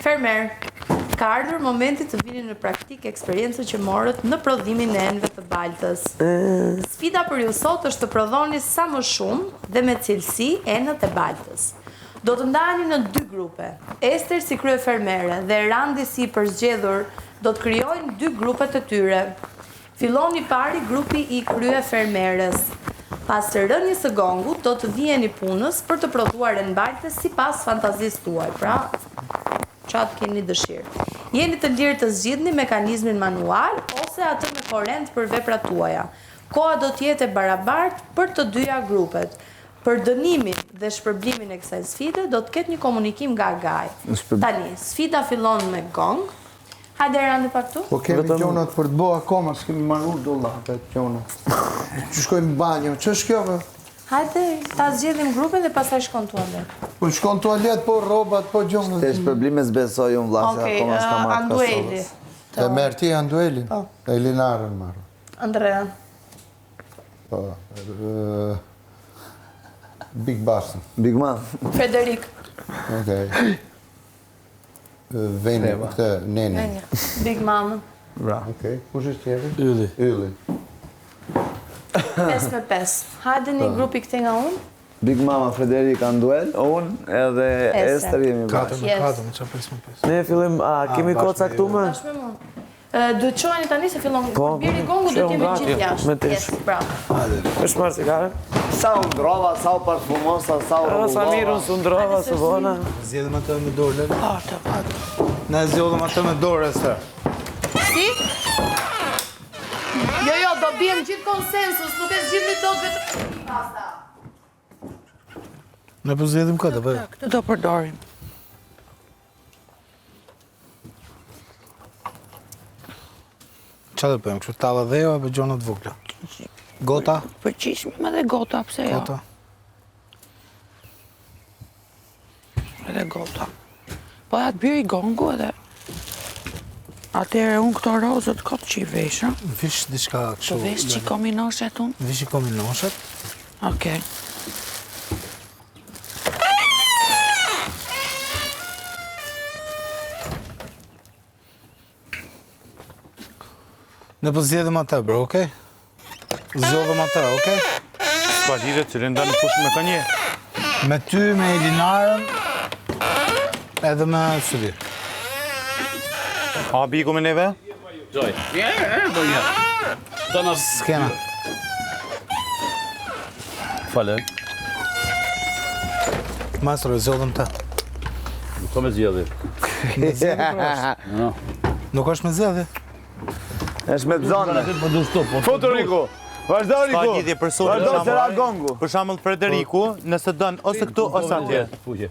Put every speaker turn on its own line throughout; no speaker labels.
Fermer, ka ardhur momenti të vini në praktikë eksperiencën që morët në prodhimin e enëve të baltës. Sfida për ju sot është të prodhoni sa më shumë dhe me cilësi enët e baltës. Do të ndaheni në dy grupe. Ester si kryefermere dhe Erandi si i përzgjedhur do të krijojnë dy grupet e tyre. Fillon i pari grupi i kryefermeres. Pas rënies së gongut do të viheni punës për të prodhuar enë balte sipas fantazisë tuaj, pra ça të keni dëshirë. Jeni të lirë të zgjidhni mekanizmin manual ose atë me korrent për veprat tuaja. Koha do të jetë e barabartë për të dyja grupet. Për dënimin dhe shpërblimin e kësaj sfide do të ketë një komunikim nga Gai. Tani, sfida fillon me gong. Hajde Erandi pak këtu.
Po kemi gjonat për të bo akoma, s'kemi maru dollapet gjonat. Që shkojmë në banjo, që është kjo be?
Hajde, ta zgjedhim grupin dhe pastaj shkon tualet.
Po shkon tualet, po rrobat, po gjonat.
Te shpërblime s'besoj unë vlla se akoma s'ka marrë të
Andueli.
Te merr ti Anduelin?
Po.
Elinarën marrë.
Andrea.
Po. Big Bass.
Big Man.
Frederik.
Okej. Veni, këtë neni.
Big Mama.
Bra.
Okej, kush është tjetri?
Ylli.
Ylli.
5 me 5. Hajde një grupi këte nga unë.
Big Mama, Frederik, Anduel, unë edhe Ester jemi
4
bashkë.
me 4, me qa 5 me 5.
Ne fillim, a kemi koca këtu më?
Bashkë me mua. Duhet çoheni tani se fillon
Po,
biri gongu do të jemi gjithë jashtë.
Me tesh.
Yes, bravo.
Është marrë cigare?
Sa u ndrova, sa u parfumosa, sa u
A, Sa mirë unë s'u ndrova, s'u bona.
Zgjedhëm atë me dorë, Lele. Ne zgjodhëm atë me dorë, Ester.
Si? Jo, jo, do biem gjithë konsensus, nuk e zgjidhni dot vetëm pasta.
Ne po zgjedhim këtë, apo jo?
Këtë do përdorim.
Qa do bëjmë, kështu talla dheu apo gjona të vogla? Gota?
Përqishme edhe gota, pse jo?
Gota.
Edhe gota. Po atë biri gongu edhe... Atëherë unë këto rozët kot që i vesh, a?
Vish diçka kështu.
Të vesh që kominoshet unë?
Vish i kominoshet.
Okej.
Ne po zgjedhim atë, bro, okej? Zgjodhëm atë, okej?
Pa lidhe, cilin ndani kush me ka një.
Me ty, me Elinarën, edhe me Syvi.
A, biku me neve?
Gjoj. E, e, do një. Do na
Skena.
Fale.
Mastro, e zgjodhëm të.
Nuk ka me zgjedhje.
Me zgjedhje pra është.
No.
Nuk është me zgjedhje.
Është me të zonë.
Po do shto, po.
Futu Riku. Vazhdo
Ka
Riku.
lidhje personi.
Vazhdo
për
se ra
shembull,
gongu.
Për shembull Frederiku, nëse don ose këtu ose atje.
Kuqe.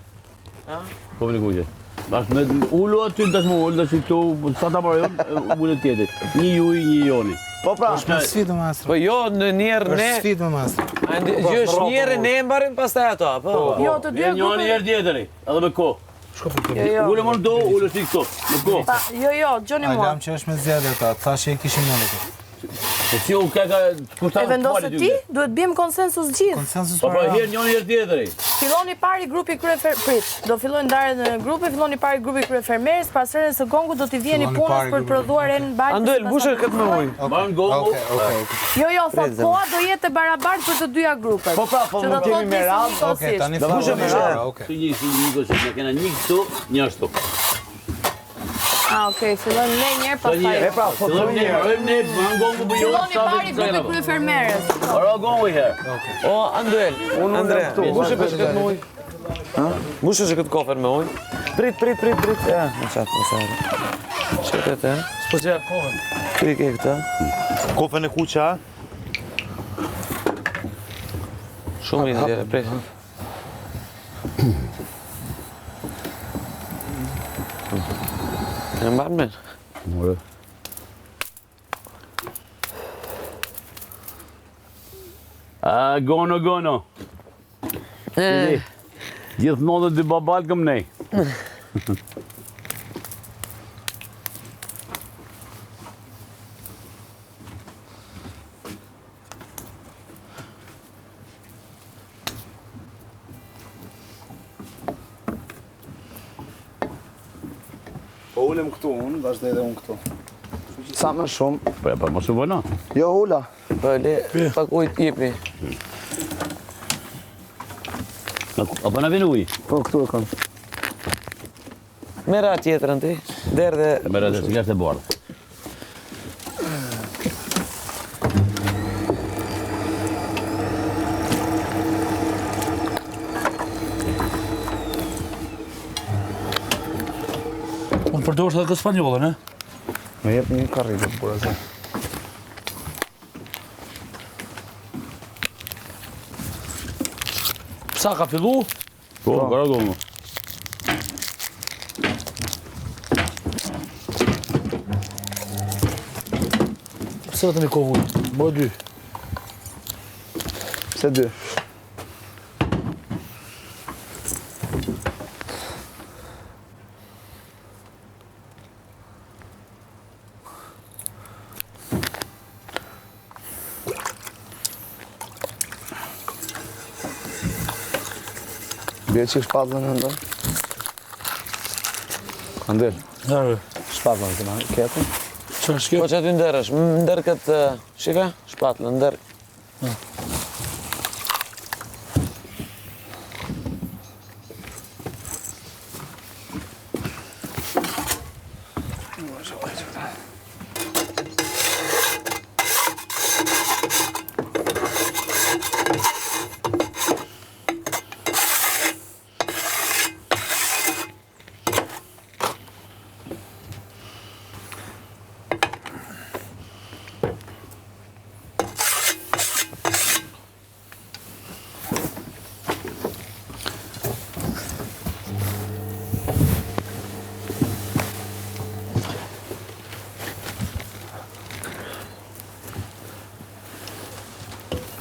Po vjen kuqe. Bash me ulu aty, dash më ulu, dash këtu, sa ta marrë unë, ulet tjetri. Një juj, një joni.
Po pra,
Është me sfidë, mastro.
Po jo, në njerë
Është
ne...
sfidë, mastro.
A ndi- Jo, është njerë ne e mbarim pastaj ato, apo?
Jo, të dyja
Vjen njëri
grupet.
herë tjetri, edhe me kohë.
Shko për
Jo, jo.
Ule më do, ule si këtu, me kohë.
Pa, jo, jo, gjoni
A
mua.
lam që është me zgjedhje ata, thash që e kishim ne këtu.
Po si u ka ka kush ta
E vendose ti, duhet biem konsensus gjithë.
Konsensus
Po po
para.
herë njëri herë tjetri.
Fillon i pari grupi kryefer prit. Do fillojnë ndarjet në grupe, fillon i pari grupi kryefermeris, pas rënies së gongut do t'i vijeni
Fillon i
punës
pari
për
grupi,
prodhuar enë baltë.
Anduel,
sipas
mbushë këtë me ujë.
Mban gongu.
Okej, okej, okej.
Jo, jo, thot koha do jetë e barabartë për të dyja grupet.
Po pra, po
Që do
mund
thotë
kemi me
nisim
radhë.
Okej,
njëkohësisht.
tani
Do
fillon
me
me
radhë.
radhë, okej.
Si një si një kosë, ne kena një këtu, një ashtu.
Ah, okej, fillojmë ne një herë pastaj.
E pra, po
Fillojmë ne, mbarojmë ne, mban gongu po jo.
Fillon i pari grupi kryefermeres.
Maro gongu i herë.
O, Anduel, Andrea,
këtu,
mbushë për këtë me ujë. Mbushë që këtë kofer me ujë. Prit, prit, prit, prit. Ja, në qatë, në qatë. Që këtë, e?
S'po gjeja kohën.
Këtu i ke këtë.
Kofën e kuqe, a?
Shumë i ndjere, prit. E mban men.
More. A, gono, gono.
E,
Gjithmonë dhe dy babal këm nej.
Po ulem këtu unë, vazhdoj edhe unë këtu. Sa më shumë.
Po, po, mos u vono.
Jo, ula.
Po, le, pak ujë t'jepi.
Apo na vjen uji?
Po, këtu e kam.
Merre atë tjetrën ti, derdhe...
Merre atë cila është e bardhë.
Unë përdorsh edhe këtë spanjollën, e?
Më jep një karrige, burra se.
Psa ka fillu?
Po, po. gara gomu.
Pse vetëm një kovë ujë? Bo dy.
Pse dy? Bje që shpatën në ndër? Andel, shpatën të na ketën.
Që është kjo?
Po që aty ndërësh, ndër këtë, shife, shpatën, ndër.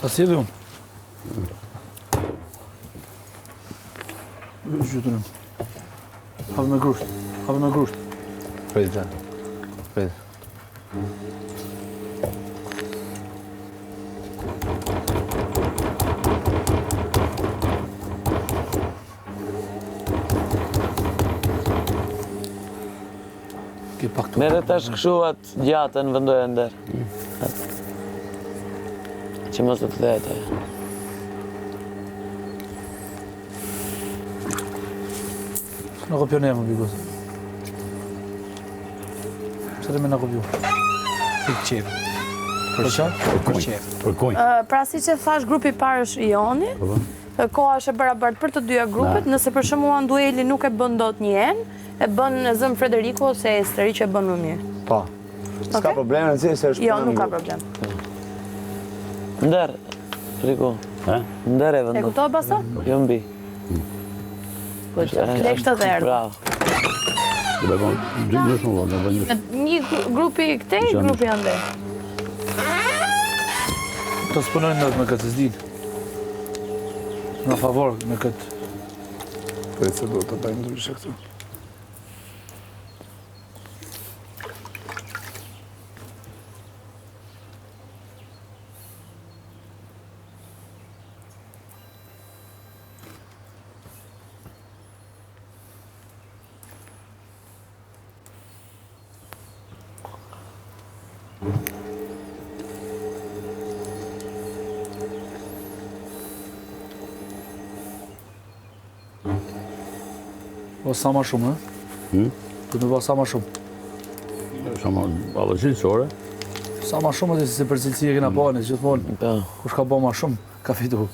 Ta si dhe unë? Gjytënëm. Hapë me grusht. Hapë me grusht.
Prit, prit.
Ke pak të...
Merre tash kështu atë gjatën vendoje ndër. Që mos të kthehet ajo.
Në kopjo ne më bigos. Pse të me në kopjo? Për qef. Për qa? Për qef.
Për konj.
Pra si që thash, grupi i parë është Ioni,
Po, po.
koha është e barabartë për të dyja grupet, nëse për shembull Andueli nuk e bën dot një enë, e bën e zëm Frederiku ose Esteri që e bën më mirë.
Po. S'ka problem, në se është
Jo,
punë
nuk
në
ka
grup.
problem.
Ndër, Riku. Ndër e
E
vendos.
kuptove Baso?
Jo mbi.
Po që, lekë të verdhë.
Bravo.
Do të bëjmë dy dy shumë, do bëjmë një.
Një grupi këtej, grupi andej.
Të s'punojnë ndër me këtë, se s'din. Në favor me këtë.
Prit se do të bëjmë ndryshe këtu.
O sa ma shumë, e?
Hmm?
Do të ba sa ma shumë.
Sa ma, apo cilësore.
Sa ma shumë atë se për cilësi e kena pa ne gjithmonë.
Po.
Kush ka ba ma shumë, ka fitu.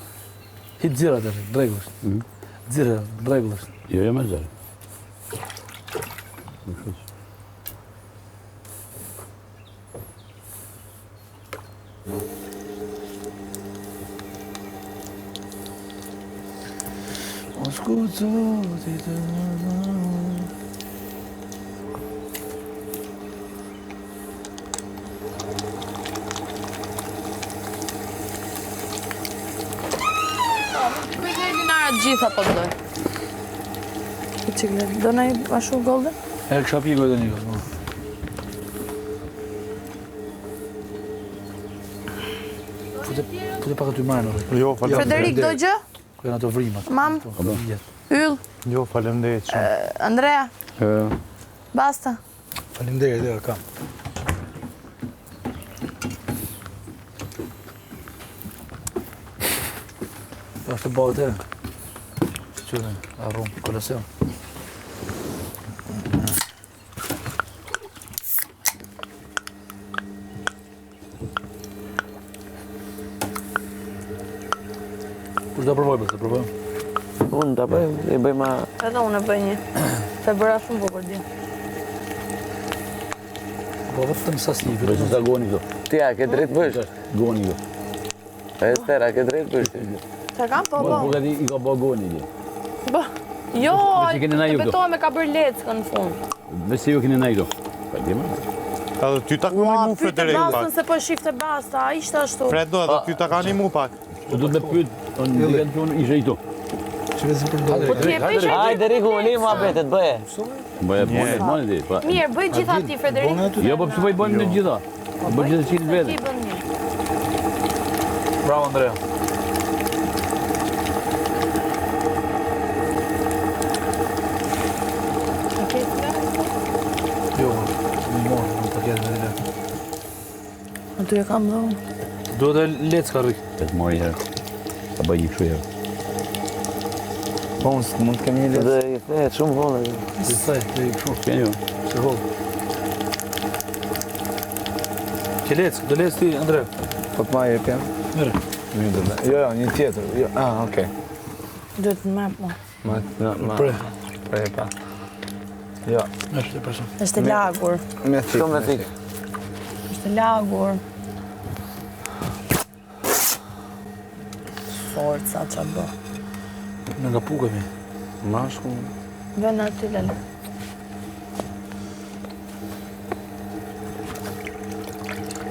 Hit zira të rregull është.
Hmm?
Zira, rregull është.
Jo, jo me zero.
Mos guxo ti të
Për dhe Linara të gjitha po të doj. Biciklet, do në i ashtu golden?
E kësha pi gojtë një po. Fute, fute pak aty marrë në.
Jo, faleminderit.
Frederik, do gjë?
Ku janë ato vrimat?
Mam?
Po,
Yll?
Jo, faleminderit shumë.
Andrea?
E.
Basta.
Faleminderit, jo, kam. Është bëhet e. Qyre, arrum, kolacion. Kush do provoj, për të provoj?
Unë ta bëj, i bëj ma...
Edhe unë e bëj një. Se bëra shumë bukur di.
Po vetëm sasi.
Bëj se sa goni këto.
Ti a ke drejt bësh?
Goni këto.
Ester, a ke drejt bësh ti?
Ta kam, po, po.
Po, i ka bë goni di.
Po. Jo,
të
betohem e ka bërë leckën në fund.
Veç se ju keni na këto. Pa di më.
Edhe ty ta ka mu Frederik pak.
Pyete se po shifte basta, a ishte ashtu.
Fredo, edhe ty ta ka mu pak.
Po do të pyet, unë di që unë isha i këtu.
Po ti e peshe
Hajde Riku, unë muhabetet, bëje.
Bëje, bëje, bëje ti. Po.
Mirë, bëj gjitha ti Frederik.
Jo, po pse po i bëjmë në gjitha? Po bëj gjithë cilin vetë.
Ti bën mirë.
Bravo Andrea. Jo, më morë, në paketë me dhe
Aty e kam dhe unë.
Duhet e lecka rrik.
Të të mori herë. Ta bëj një kështu herë.
Po, unë mund të kem një leckë.
Dhe i thehet shumë hollë.
I thehet, dhe i kështu.
Keni ju.
Se hollë. Ke leckë, do leckë ti, Andre.
Po të ma jep jam.
Mirë.
Mirë do të. Jo, jo, një tjetër. Jo, ah, okay.
Duhet të më po.
Ma, ma, ma.
Pre.
Pre, pa. Jo.
Është e person.
Është e lagur.
Me thikë.
Shumë me thikë.
Është e lagur. Forca që bë.
Në nga pukemi.
Mashkull.
Vën aty lale.